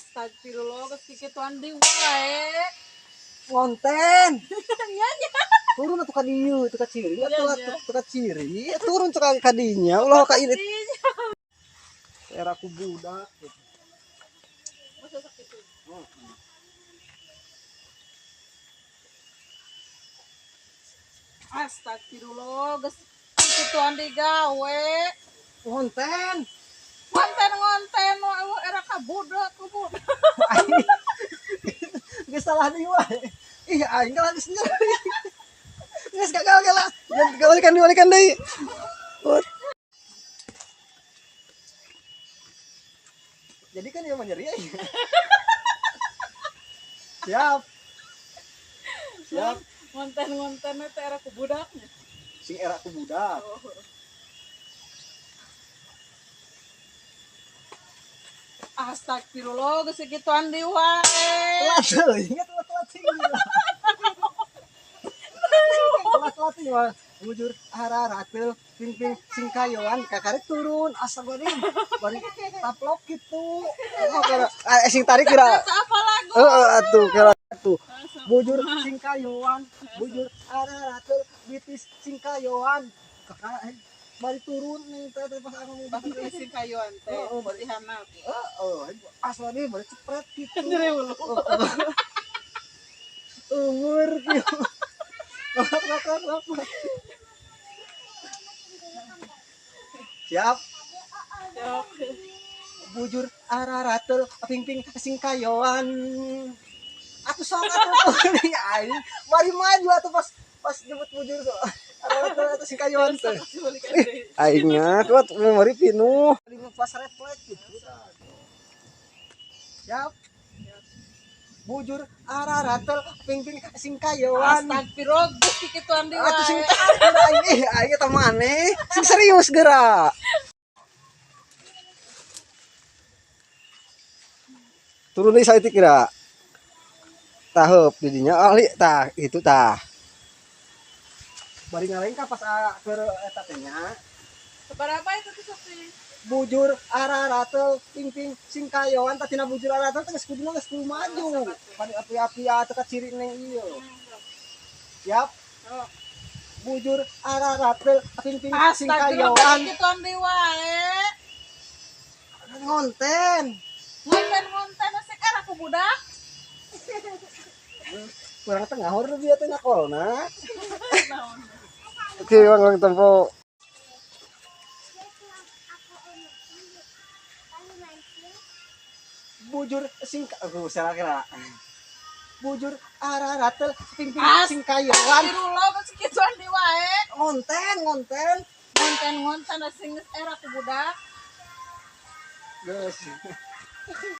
Astagfirullah, geus kikituan deui wae. Konten. Nya nya. Turun atuh ka dieu, teu ka ciri atuh. Iya, iya. Atuh teu ka ciri, turun teu ka dinya, ulah ka ini. Era ku budak gitu. Masa sakitu. Astagfirullah, geus kikituan deui gawe. Konten. Ngonten-ngonten wae era ka budak ku budak. Geus salah deui wae. Ih, aing kalah geus nyeri. Geus gagal gala. Balikan deui, balikan deui. Jadi kan dia mah nyeri aing. Siap. Siap. Ngonten-ngonten teh era ku budaknya. Sing era ku budak. Oh. Astagfirullah, geus kikituan deui wae. Telat teuing, telat telat sing. Telat telat sing mah. Bujur ararateul ping ping sing kayoan kakarek turun astagfirullahaladzim. Bari taplok gitu. Oh, kira ah, sing tarik kira. Eta apa lagu? Heeh atuh kira atuh. Bujur sing kayoan, bujur ararateul bitis sing kayoan. Kakak bari turun nih teh teh pas aku mau Bari sing kayuan teh. Oh, oh, bari- Di handap. Heeh, asli bari cepret gitu. Nyeri ulu. Umur gitu. Lap, lap, lap, lap. Siap. Yok. Bujur ararateul ping ping sing kayoan. Atuh sok atuh. Aing mari maju atuh pas pas nyebut bujur so. Ararateul atuh sing kayoan teh. Balikan deui. Aing nya kuat memori pinuh. Pas refleks gitu. Siap. Bujur ararateul ping ping sing kayoan. Astagfirullah, geus kikituan deui Atuh sing wae. takut aing, ih aing eta maneh sing serius geura. Turun deui saeutik geura. Tah heup di dinya ahli tah itu tah. Bari ngalengkah pas keur eta teh nya. Seberapa itu tuh Sofi? Bujur ararateul ping ping sing kayoan tah tina bujur ararateul teh geus kuduna geus kudu maju. Bari api-api atuh ka ciri neng ieu. Siap. Oh. Bujur ararateul ping ping sing Astagfirullah, kayoan. geus kikituan deui wae. Ngonten. Ngonten-ngonten sing era ku budak. Kurang tengah hor dia teh nakolna. Naon? Oke, bang, bang tempo. Bujur sing aku salah kira. Bujur ararateul ping ping sing kayoan. Astagfirullah, geus kikituan deui wae. Ngonten, ngonten. Ngonten-ngonten sing geus era ku budak. Geus.